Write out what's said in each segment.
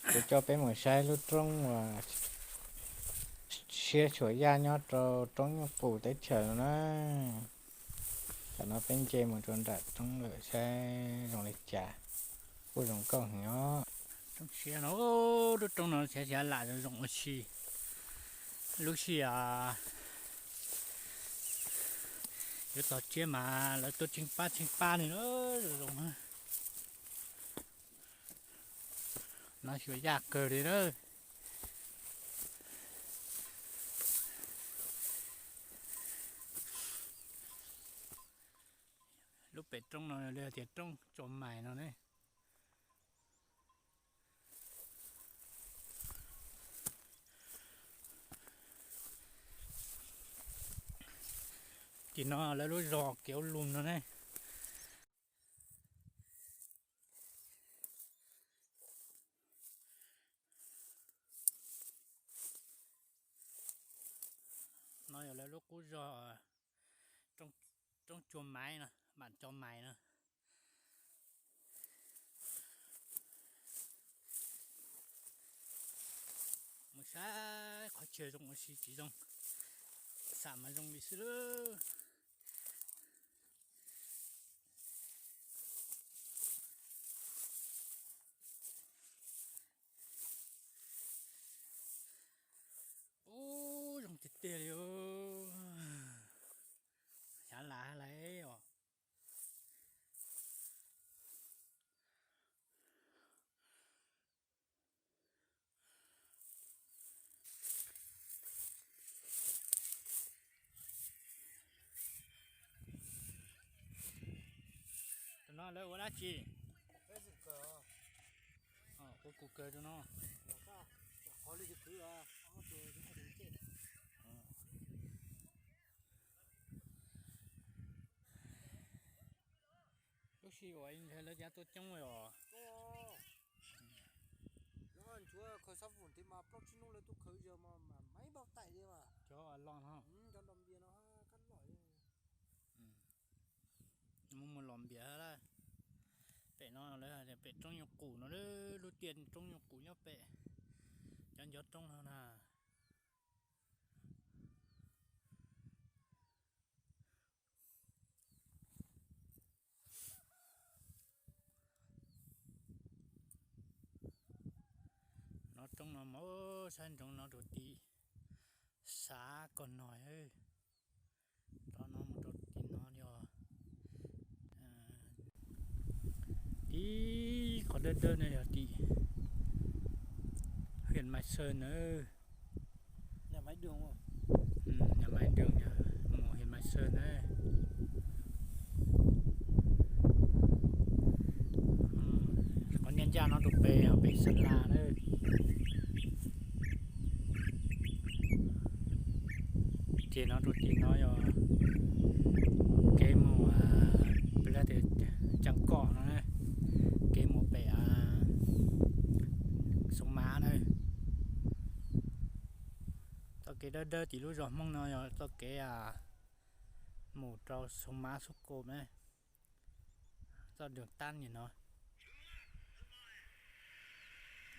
Kuv coj peb mus saib lub roob uas siab tshuam yaj nyob rau roob Nyuj Qus teb chaws no na. Tam no peb nce mus rau nram roob lawm saib zoo li cas. Kuj zoo nkauj heev os. Roob siab no, lub roob no xyov xyov lam zoo zoo ua si. Lub sij hawm yuav txog tsiab mas lawv tuaj tsheej pab tsheej pab li zoo zoo. No xyuas yaj kawg li na. Lub pem roob no li tias roob Tsua Mais no ne. Tim no lawv lub zos Kev Ub Lus no ne. No yog lawv lub qub zos Roob Tsua Maiv no, Vam Tsua Maiv no. Mus saib qhov chaw zoo ua si tsis zoo, xam mas zoo li xwb lawm. Ub, zoo tiag tiag li. Xyav las lawm os. Tus no lawv ua dab tsi? Ua kuv kawg rau no. Lub sij hawm ntawd lawv cov tuaj coob os. Lawv nchuav khaws sab fum ntiv mas plaub tsib hnub lawv tuaj khaws yawg mas mas maiv npau taim li mas. Cov los no. Cov los npias no kab lom li. Mus mus los npias lawm. Pem no lawv hais tias pem roob Nyuj Qus no, lub tiaj roob Nyuj Qus nyob pem cov ncov roob no na. No roob no mas sab nroog no rau tim Xav Kos Nois, rov no mus rau tim no yog tim qhov dawb dawb no yog tim Hiam Maiv Xawj na. Nyam Maiv Doo, Nyam Maiv Doo, mus Hiam Maiv Xawj na. Qhov nyob ncaj no rau pem, pem Xeem Las na. Ces no rau tim no yog kev mus, peb tias Cam Kom no, kev mus pem Xoo Mav na. Txoj kev dawb dawb tim lub zos Hmoob no yog txoj kev mus rau Xoo Mav Xub Kos na. Txoj dwg tab nim no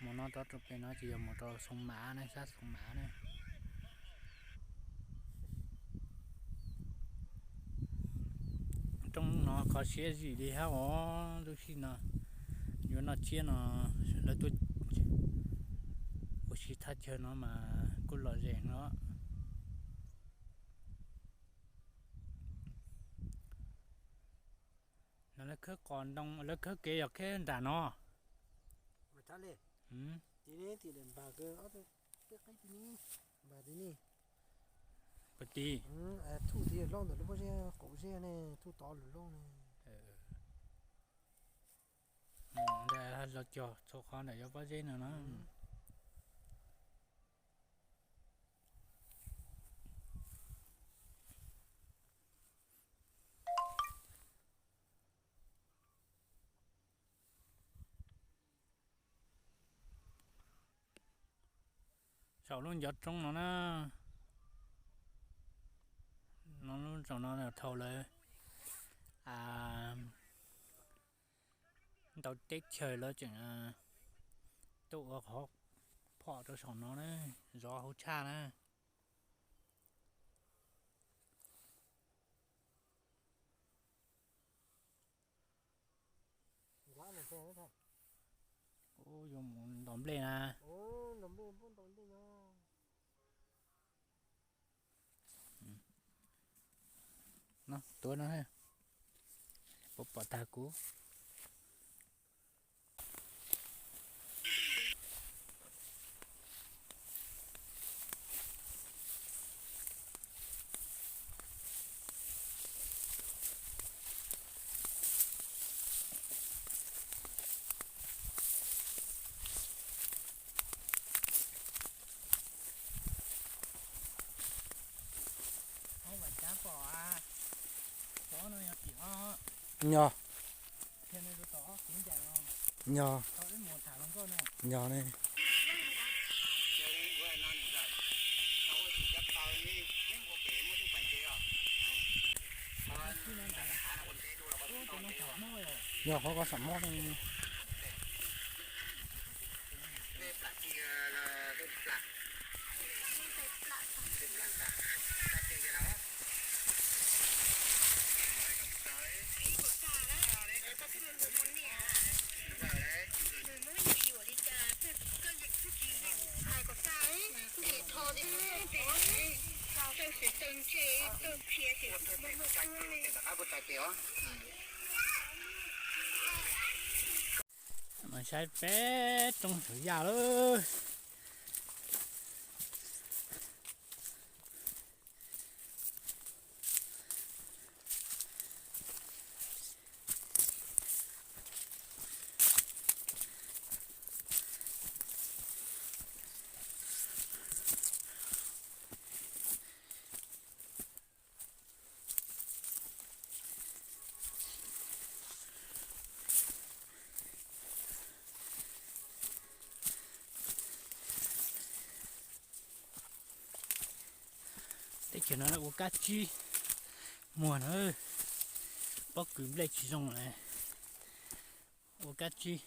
mus no rov rau pem no ces yog mus rau Xoo Mav ne, sab Xoo Mav ne. Roob no qhov siab zim li hab os, lub sij no yuav noj tsiab no lawv tuaj ua si thaj chaw no mas kuj lom zem no. No lawv khawb qos ntoo, lawv khawb kev yog khawb nram no. Puag tim, thuj tim loj ntawm lub pob zeb qaum zeb ne, thuj tod lawm loj ne. Los cog txhua qhov ntawm yuav pob zeb no no. Saum lub ncov roob no na, no lub saum no thaum lawv ntau teb chaws lawv tseem tuaj Ua qhov phom rau saum no na, zov hauv tshaj na. Yuav mus ntaus nplej na. No, tuav no, puas pom tag kuv. Yog, yog, yog ne. Yog qhov ko sam mob ne. Mas saib peb roob saum yaj lawm. Teb chaws no ua kab tsib muag na, pob kws nplej tsis zoo na, ua kab tsib.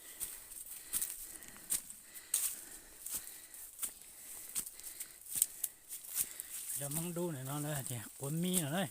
Cov Hmoob Dub no na tias quav mib no na.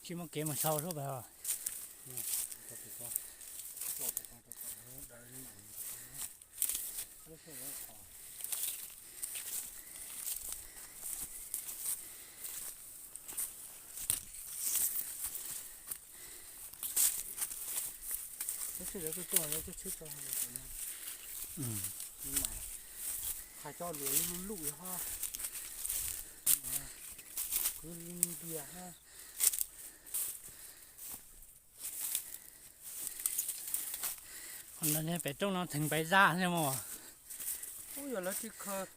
Tsis muaj kev mus sau sub pas. Lub sij hawm tuaj tuaj lawv tuaj tshwb tau, hais cov luam luj luj hab, kwv ntias hab. Pem rooj no theem pais zaj thiab mog. Ub, yog lawv tsis khaws.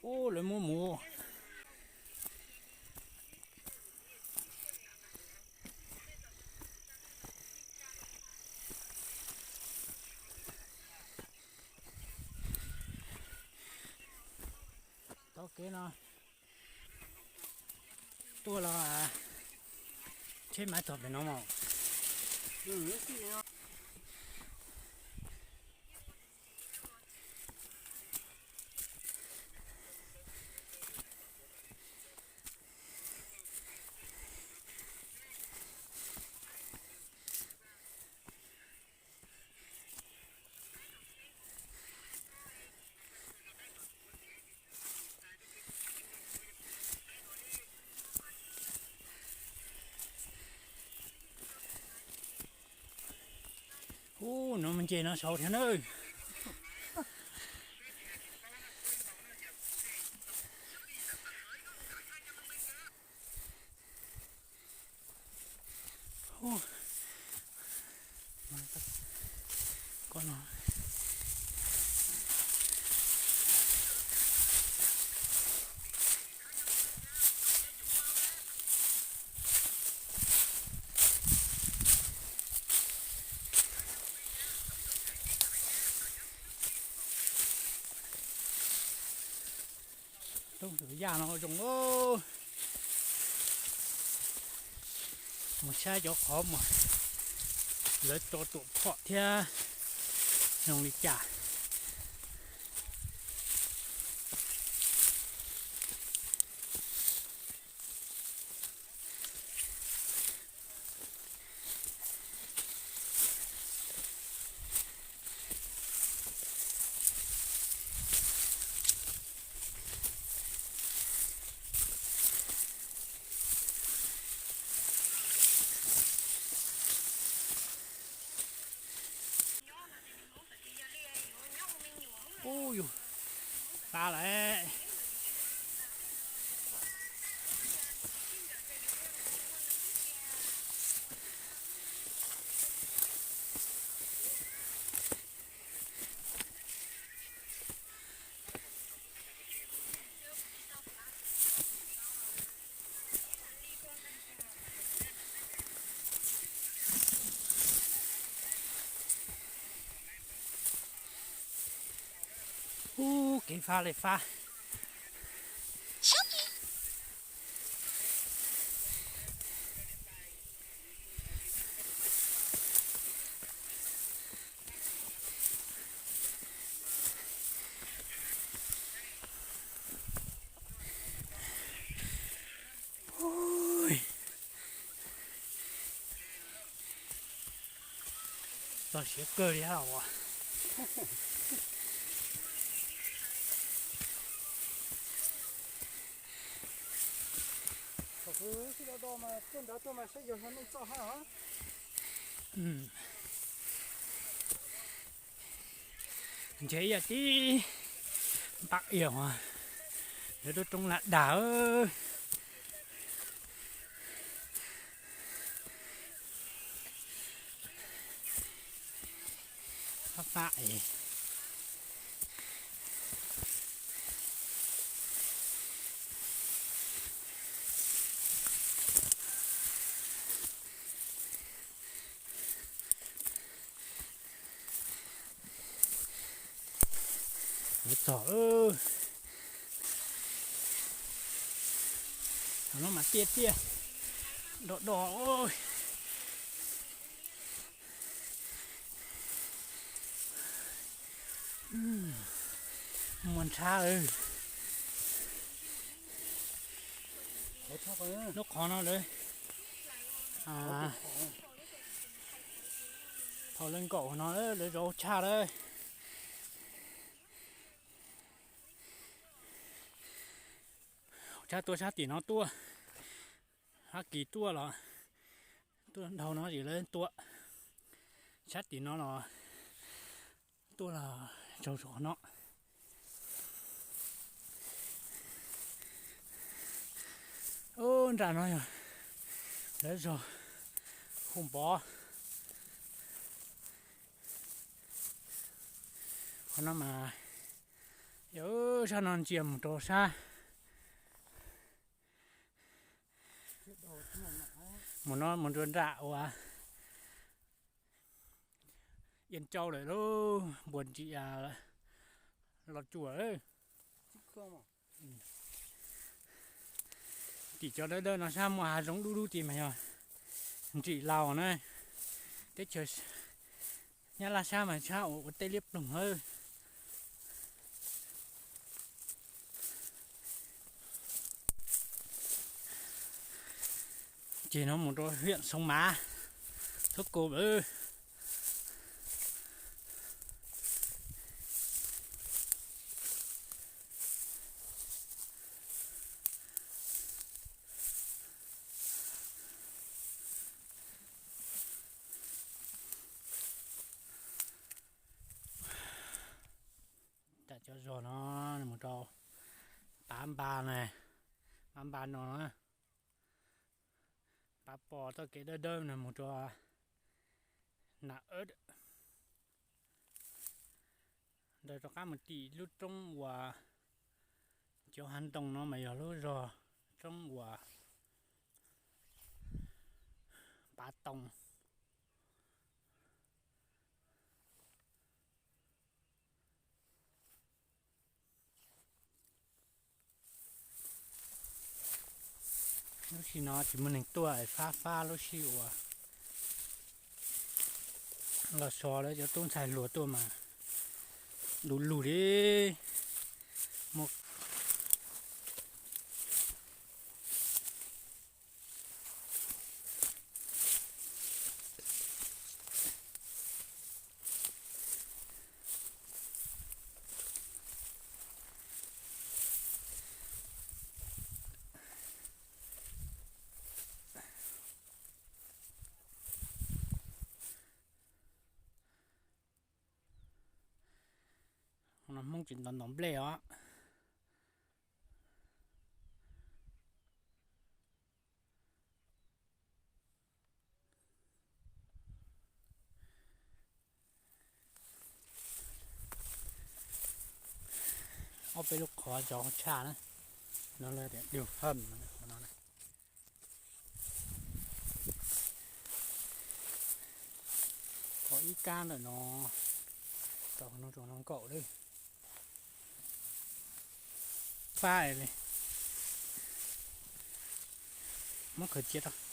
Ub, lawv muab mus. Taug kev no tuaj los tsheb maiv txog pem no mog. Ntses no saud thiab na. Roob ntws yaj no zoo. Mus saib cov qhov muag lawv tso tuam phom thiab zoo li cas. Ub yus, fab lawm. Ub, kev fab li fab. Txog siav kawg li os. Ntses ib yam tib npaj ias, lawv rub roob lag dag. Fab fab es. Yuav txog, no mas tiaj tiaj, do do. Muaj ntshab. Lub qhov no lawv, thaum lawv nkaum no lawv zov tshaj lawm. Tshab tuaj sab tim no tuaj, Fab Kis tuaj los tuaj dhau no ces lawv tuaj sab tim no los tuaj los tsaug zog no. Ub, nram no yog lawv zos Hu Npov. Qhov no mas yog sab no ntsia mus rau sab, mus no mus rau nram uas Ia Tsau lawm lauj, npuas ntsia Los Tsuas. Tim cov dawb dawb no sab muaj hav zoov dub dub tid mas yog ntsim Laus na. Teb chaws Nyab Laj sab mas sab uas ua teb liab ploog lawm. Ces no mus rau huyện Sông Mã, Thốt Cù lawm. Cov zog no mus rau Pab Npa na, Pab Npa no na, Pab Pos txoj kev dawb dawb no mus rau Nam Ib. Ntawd rov qab mus tim lub roob uas cov hav ntoo no mas yog lub zog roob uas Pav Too. Lub sij no tsis muaj neeg tuaj, fab fab lub sij uas los so lawv cov tub ntxhais hluas tuaj mas du lug li. Muaj Hmo no Hmoob tseem ntaus ntaus nplej os. Ob peb lub qhov zov tshaj na, no lawv tias dug hawm no. Qhov ib kab ntawm no, rau no rau no nkaum lawm. Pab li, muab khaws cia rau.